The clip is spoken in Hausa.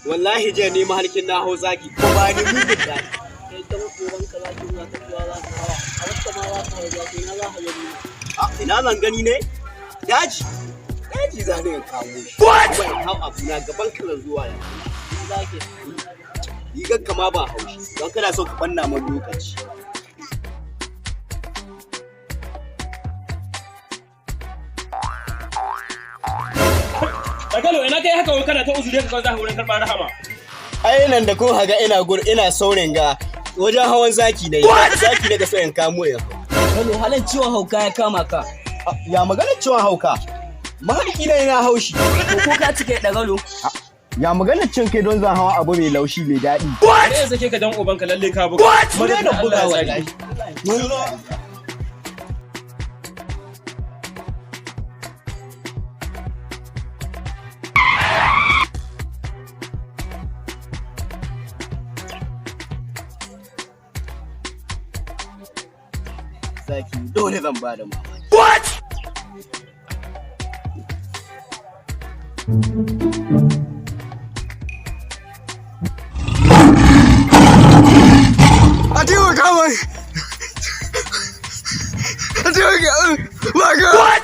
Wallahi jiya ne mahalkin na hau zaki ko ba ni mugun daɗi. Kai dan uban ka zaki za ka ciwa za ka hawa. A wata ma za ka hau zaki na za ka gani. A ina zan gani ne? Daji. Daji za ni in kawo shi. Kuma in hau abu na gaban ka zan zuwa yanzu. Zaki. Rigar kama ba haushi don kana so ka banna man lokaci. Dakalo, ina kai haka wai kana ta uzuri ka za ka wurin karɓar rahama. Ai nan da kun haga ina gur ina saurin ga wajen hawan zaki ne. Zaki ne ga so in kamo ya. Kano halin ciwon hauka ya kama ka. Ya magana ciwon hauka. Mahalki ne ina haushi. To ko ka cike ɗagalo? Ya magana cin kai don zan hawa abu mai laushi mai daɗi. Me ya sake ka dan ubanka lalle ka buga. Mu daina buga wallahi. Zaki dole zan bada mamaki. A taimaka mai! A taimaka! Maka!